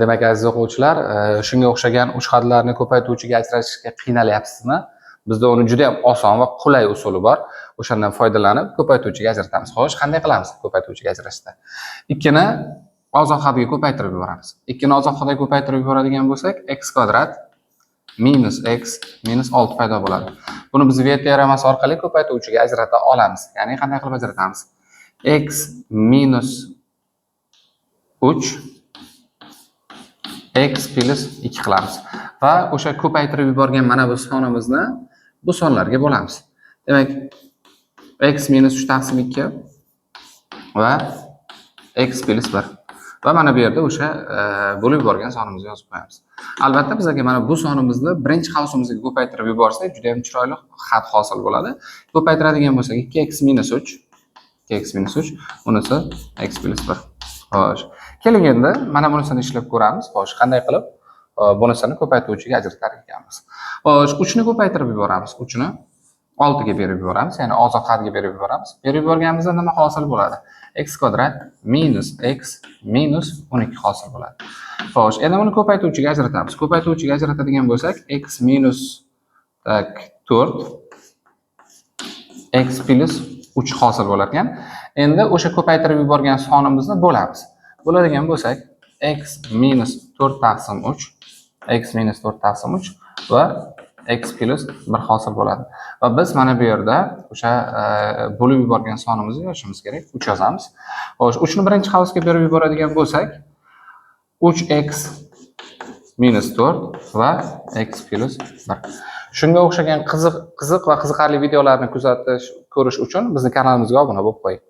Demak, aziz o'quvchilar, shunga o'xshagan uch xatlarni ko'paytuvchiga ajratishga qiynalyapsizmi? Bizda uni juda ham oson va qulay usuli bor. O'shandan foydalanib ko'paytuvchiga ajratamiz. Xo'sh, qanday qilamiz ko'paytuvchiga ajratishda? Ikkini ozod hadga ko'paytirib yuboramiz. Ikkini ozod hadga ko'paytirib yuboradigan bo'lsak, x kvadrat minus x minus 6 paydo bo'ladi. Buni biz V teoremasi orqali ko'paytuvchiga ajrata olamiz. Ya'ni qanday qilib ajratamiz? X minus 3 x plus 2 qilamiz. Va o'sha ko'paytirib yuborgan mana bu sonimizni bu sonlarga bo'lamiz. Demak, x minus 3 taqsim 2 va x plus 1. Va mana bu yerda o'sha bo'lib yuborgan sonimizni yozib qo'yamiz. Albatta, bizlarga mana bu sonimizni birinchi qavsimizga ko'paytirib yuborsak, juda ham chiroyli xat hosil bo'ladi. Ko'paytiradigan bo'lsak, 2x minus 3, 2x minus 3, bunisi x plus 1. Xo'sh. Keling, endi mana bunisini ishlab ko'ramiz. Xo'sh, qanday qilib bunisini ko'paytuvchiga ajratar ekanmiz? Xo'sh, 3 ni ko'paytirib yuboramiz. 3 ni 6 ga berib yuboramiz, ya'ni ozod hadga berib yuboramiz. Berib yuborganimizda nima hosil bo'ladi? X kvadrat minus x minus 12 hosil bo'ladi. Xo'sh, endi buni ko'paytuvchiga ajratamiz. Ko'paytuvchiga ajratadigan bo'lsak, x minus, так, 4 x plus 3 hosil bo'lar ekan. Endi o'sha ko'paytirib yuborgan sonimizni bo'lamiz. Bo'ladigan bo'lsak, x minus 4 taqsim 3, x minus 4 taqsim 3 va x plus 1 hosil bo'ladi. Va biz mana bu yerda o'sha bo'lib yuborgan sonimizni yozishimiz kerak. 3 yozamiz. Xo'sh, 3 ni birinchi qavsga berib yuboradigan bo'lsak, 3x minus 4 va x plus 1. Shunga o'xshagan qiziq qiziq va qiziqarli videolarni kuzatish, ko'rish uchun bizni kanalimizga obuna bo'lib qo'ying.